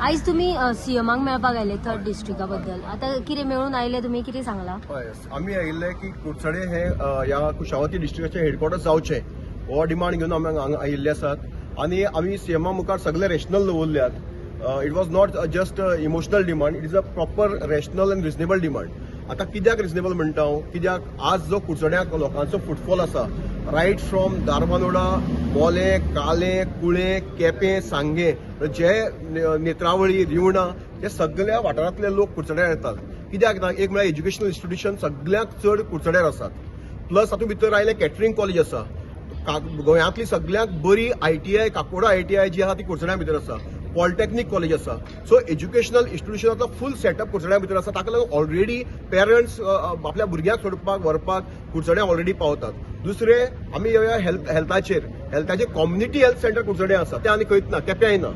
आयज तुमी सीएमाक मेळपाक आयले थर्ड डिस्ट्रिक्टा बद्दल. आतां कितें मेळून आयले तुमी, कितें सांगला? हय, आमी आयिल्ले की कुडचडे हे ह्या कुशावती डिस्ट्रिक्टाचे हेडक्वॉर्टर जावचें हो डिमांड घेवन आमी हांगा आयिल्ले आसात आनी आमी सीएमा मुखार सगळे रॅशनल दवरल्यात. It was not just emotional demand, it is a proper rational and reasonable demand. आतां कित्याक रिजनेबल म्हणटा हांव? कित्याक आज जो कुडचड्याक लोकांचो फुटफॉल आसा, रायट फ्रॉम धारबांदोडा, मोलें, कालें, कुळें, केपें, सांगें, जे नेत्रावळी, रिवणा, हे सगळ्या वाठारांतले लोक कुडचड्यार येतात. कित्याक ना, एक म्हळ्यार एज्युकेशनल इन्स्टिट्यूशन सगळ्याक चड कुडचड्यार आसात. प्लस तातूंत भितर आयलें कॅटरींग कॉलेज आसा. गोंयांतली सगळ्यात बरी आयटीआय, काकोडा आयटीआय जी आहा ती कुडचड्या भितर आसा. पॉलिटेक्नीक कॉलेज आसा. सो एज्युकेशनल इन्स्टिट्यूशनाचो फूल सेटअप कुडचड्या भितर आसा. ताका लागून ऑलरेडी पेरंट्स आपल्या भुरग्यांक सोडपाक व्हरपाक कुडचड्या ऑलरेडी पावतात. दुसरें, आमी येवया हेल्थाचेर. हेल्थाचेर कम्युनिटी हेल्थ सेंटर कुडचड्या आसा, तें आनी खंयच ना, केप्याय ना.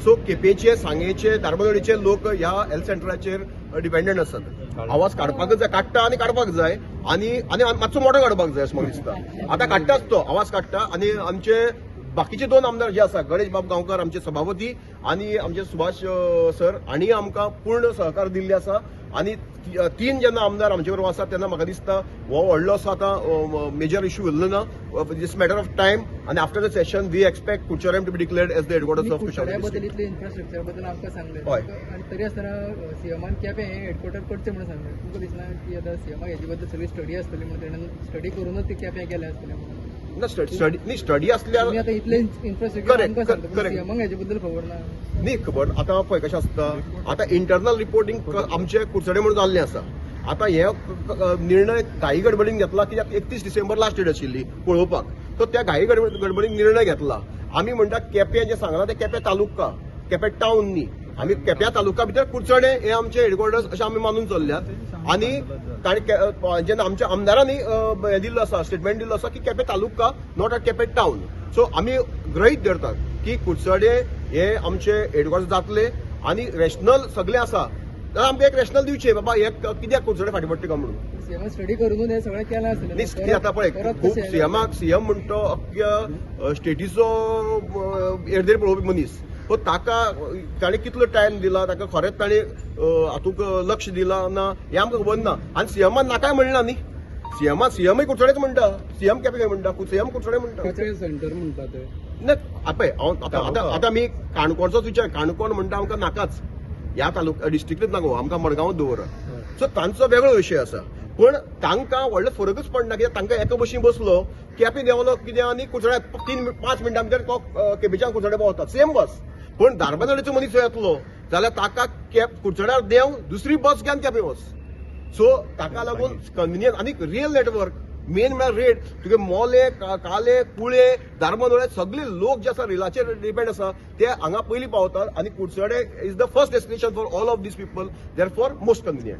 सो केपेंचे, सांगेचे, धारबांदोडेचे लोक ह्या हेल्थ सेंटराचेर डिपेंडंट आसात. आवाज काडपाकच जाय, काडटा आनी काडपाक जाय आनी आनी मातसो मोटो काडपाक जाय अशें म्हाका दिसता. आतां काडटाच तो आवाज काडटा आनी आमचे बाकीचे दोन आमदार जे आसा, गणेश बाब गांवकार आमचे सभापती आनी आमचे सुभाष सर हांणी आमकां पूर्ण सहकार दिल्ले आसा. आनी तीन जेन्ना आमदार आमचे बरोबर आसा तेन्ना म्हाका दिसता हो व्हडलो असो आतां मेजर इशू उरलो ना. It's matter of time आनी after the session we expect Curchorem to be declared as the headquarters of कुडचड्या Kushavati. बद्दल, इतले इन्फ्रास्ट्रक्चर बद्दल आमकां सांगलें. आनी तरी आसतना सीएमान केपें हें हेडक्वॉर्टर करचें म्हणून सांगलें. तुमकां दिसना की आतां सीएमाक हेजे बद्दल सगळी स्टडी आसतली म्हणून, तेणें स्टडी करूनच ती केपें केलें आसतलें म्हणून? ना, स्टडी न्ही, स्टडी असल्यार तुमी आतां इतलें इन्फ्रास्ट्रक्चर आमकां सांगता, पूण सीएमाक हेजे बद्दल खबर ना. न्ही खबर. आतां पळय कशें आसता, आतां इंटरनल रिपोर्टिंग आमचे कुडचडे म्हणून जाल्लें आसा. आतां हे निर्णय घाई गडबडीन घेतला, कित्याक 31 डिसेंबर लास्ट डेट आशिल्ली पळोवपाक. सो त्या घाई गडबडीन निर्णय घेतला. आमी म्हणटा केपें जें सांगलां तें केपें तालुका, केपें टावन न्ही. आमी केप्या तालुका भितर कुडचडे हे आमचे हेडक्वॉर्टर्स अशें आमी मानून चल्ल्यात. आनी ताणें जेन्ना आमच्या आमदारांनी हें दिल्लो आसा, स्टेटमेंट दिल्लो आसा की Quepem taluka, not at Quepem town. So आमी गृहीत धरतात की कुडचडे हे आमचे हेडक्वॉर्टर्स जातले आनी रॅशनल सगळें आसा जाल्यार आमकां एक रॅशनल दिवचें, बाबा हे कित्याक कुडचडे फाटीं पडटा काय म्हणून. सीएमान स्टडी करूनच हें सगळें केलां आसतलें. न्ही, कितें आतां पळय, परत खूब कशें? सीएमाक, सीएम म्हणटा तो अख्ख्या स्टेटीचो येरदेर पळोवपी मनीस. सो ताका ताणें कितलो टायम दिला, ताका खरेंच ताणें हातूंत लक्ष दिलां ना हें आमकां खबर ना. आनी सीएमान नाकाय म्हणना न्ही. सीएमान, सीएमय कुडचडेच म्हणटा. सीएम केपें खंय म्हणटा? सीएम कुडचडे म्हणटा. सेंटर म्हणटा ते. ना, पळय, हांव आतां आतां आतां आमी काणकोणचोच विचार. काणकोण म्हणटा आमकां नाकाच, ह्या तालुका डिस्ट्रिक्टूच नाका, आमकां मडगांवात दवरात. सो तांचो वेगळो विशय आसा, पण तांकां व्हडलो फरकच पडना, कित्याक तांकां एका बशीन बसलो, केपें देंवलो कितें आनी कुडचड्या 3-5 मिनटां भितर तो केपेंच्यान कुडचड्या पावता, सेम बस. पण धारबांदोडेचो मनीस येतलो जाल्यार ताका कुडचड्यार देंव, दुसरी बस घेवन केपें वच. सो ताका लागून कन्विनियन्स आनी रियल नेटवर्क मेन म्हळ्यार रेट. तुगे मोले, काले, कुळे, धारबांदोडे सगळे लोक जे आसा रिलाचेर डिपेंड आसा ते हांगा पयलीं पावतात आनी कुडचडे is the first destination for all of these people, therefore most convenient.